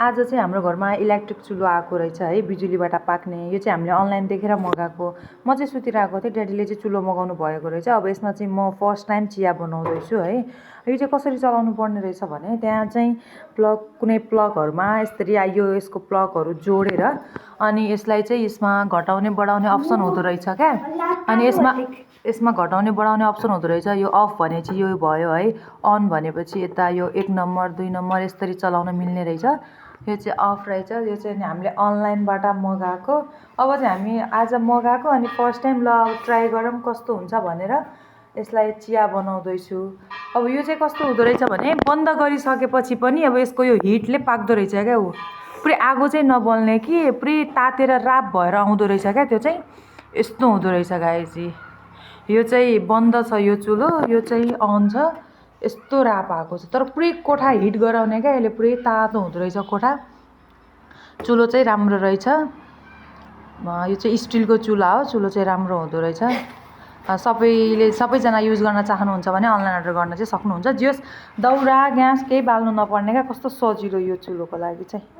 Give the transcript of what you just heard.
आज चाहिँ हाम्रो घरमा इलेक्ट्रिक चुलो आएको रहेछ है, बिजुलीबाट पाक्ने। यो चाहिँ हामीले अनलाइन देखेर मगाएको। म चाहिँ सुतिरहेको थिएँ, ड्याडीले चाहिँ चुलो मगाउनु भएको रहेछ। अब यसमा चाहिँ म फर्स्ट टाइम चिया बनाउँदैछु है। यो चाहिँ कसरी चलाउनु पर्ने रहेछ भने त्यहाँ चाहिँ कुनै प्लगहरूमा यसरी यो यसको प्लगहरू जोडेर अनि यसलाई चाहिँ यसमा घटाउने बढाउने अप्सन हुँदो रहेछ क्या। अनि यसमा घटाउने बढाउने अप्सन हुँदो रहेछ। यो अफ भने चाहिँ यो भयो है, अन भनेपछि यता यो 1 नम्बर 2 नम्बर यसरी चलाउन मिल्ने रहेछ। यो चाहिँ अफ रहेछ। यो चाहिँ हामीले अनलाइनबाट मगाएको। अब चाहिँ हामी आज मगाएको अनि फर्स्ट टाइम ल ट्राई गरौँ कस्तो हुन्छ भनेर यसलाई चिया बनाउँदैछु। अब यो चाहिँ कस्तो हुँदो रहेछ भने बन्द गरिसकेपछि पनि अब यसको यो हिटले पाक्दो रहेछ क्या। पुरै आगो चाहिँ नबल्ने कि पुरै तातेर राप भएर आउँदो रहेछ क्या। त्यो चाहिँ यस्तो हुँदो रहेछ गाइजी। यो चाहिँ बन्द छ यो चुलो, यो चाहिँ अन छ। यस्तो राप आएको छ तर पुरै कोठा हिट गराउने क्या। यसले पुरै तातो हुँदो रहेछ कोठा। चुलो चाहिँ राम्रो रहेछ। यो चाहिँ स्टिलको चुला हो। चुलो चाहिँ राम्रो हुँदो रहेछ। सबैजना युज गर्न चाहनुहुन्छ भने अनलाइन अर्डर गर्न चाहिँ सक्नुहुन्छ। जस दाउरा ग्यास केही बाल्नु नपर्ने क्या। कस्तो सजिलो यो चुलोको लागि चाहिँ।